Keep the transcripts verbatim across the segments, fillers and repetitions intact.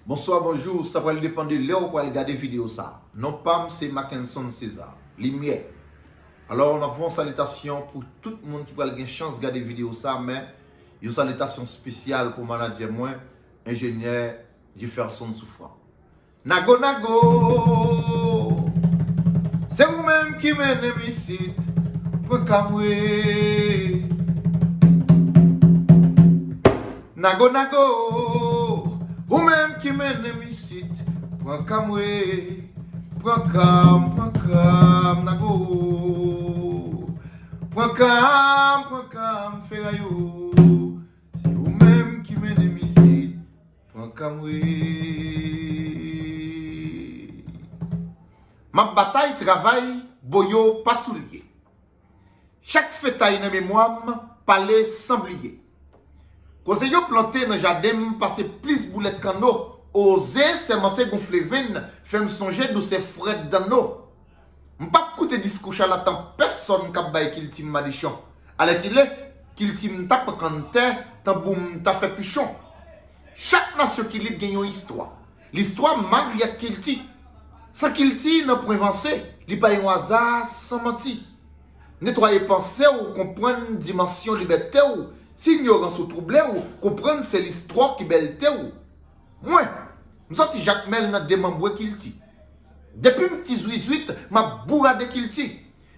Bonswa, bonjou, sa pral depann de lè w pral gade videyo sa. Non pa m se Mackenson César, Limyè. Alò, n ap fè yon salitasyon pou tout moun ki pral gen chans gade videyo sa, men yon salitasyon espesyal pou manadjè mwen, enjenyè Jefferson Souffrant. Nago, nago, se ou menm ki mennen m isit, pran ka m wi. Nago, nago, ou menm ki mennen m isit, pran ka m wi. Pran ka m, pran ka m, nago. Pran ka m, pran ka m, feray o. Se ou menm ki mennen m isit, pran ka m wi. M ap batay, travay, boyo pa soulye. Chak fetay nan memwa m, pale san bliye. Koze yo plante nan jaden m pase plis boulèt kanno, oze sèmante gonfle venn, fè m sonje dousè frèt danno. M p ap koute diskou chalatan pèsonn k ap bay kilti m madichon. Alèkile, kilti m ta pran kanntè, tanbou m ta fè pichon. Chak nasyon ki lib gen yon istwa. Listwa m mari ak kilti. San kilti, nanpwen vanse, li pa yon aza, san manti. Netwaye panse w, konprann dimansyon libète w. Si inyorans ou twouble w, konprann se listwa w ki bèlte w. Mwen, m sòti Jakmèl nan demanbre kilti. Depi m ti zwizwit, m ap bourade kilti.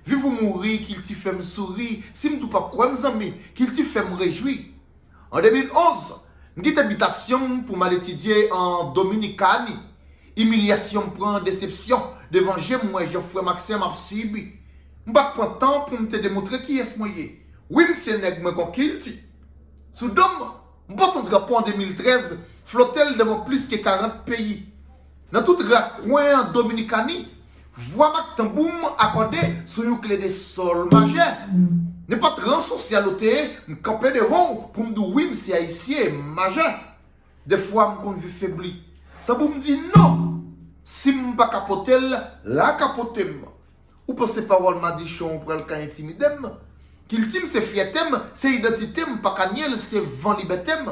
Viv ou mouri, kilti fè m souri. Si m tou p ap kwè m zanmi, kilti fè m rejwi. An de mil onz, m kite bitasyon m pou m al etidye an Dominikani. Imilyasyon m pran, desepsyon, devan je m, m wè jan frè m ak sè m ap sibi. M pa t pran tan pou m te demontre kiyès mwen ye. Wi, m se nèg, mwen gon kilti. Sou do m, m pote yon drapo an de mil trèz, flote l devan plis ke karant peyi. Nan tout rakwen an Dominikani, vwa m ak tanbou m akòde sou yon kle de sòl majè. Nenpòt ran sosyal ou te ye, m kanpe devan w pou m di w wi, m se ayisyen majè. Defwa m konn vin febli. Tanbou m di non! Si m pa ka pote l, la ka pote m. Ou panse pawòl madichon w pral ka entimide m? Kilti m se fyète m, se idantite m, pa ka nye l, se van libète m.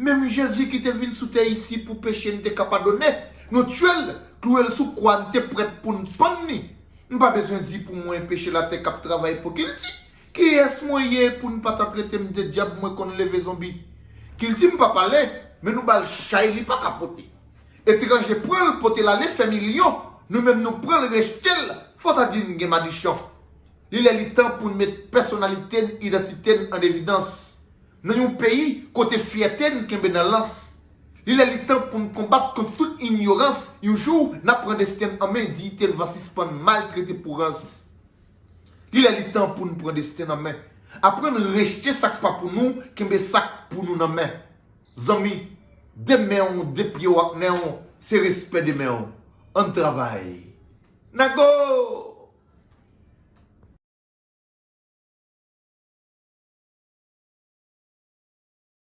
Menm Jezi ki te vin sou tè isi pou peche n te ka padone, nou tchwe l, klouwe l sou kwa, n te prèt pou n pann ni. M pa bezwen di pou mwen peche latè k ap travay pou kilti. Kiyès mwen ye pou n pa ta trete m de dyab, mwen konn leve zonbi. Kilti m pa pale, men nou ba l chay li pa ka pote. Etranje pran l pote l ale fè milyon, nou menm nou pran l rejte l, fò ta di n gen madichon. Li lè li tan pou n met pèsonalite n, idantite n an evidans. Nan yon peyi kote fyète n kenbe nan lans. Li lè li tan pou n konbat kont tout inyorans, yon jou n ap pran desten n an men, diyite n va sispann maltrete pou rans. Li lè li tan pou n pran desten n an men. Aprann rejte sa k pa pou nou, kenbe sa k pou nou nan men. Zanmi, de men w, de pye w ak nen w, se respè de men w. Ann travay. Nago!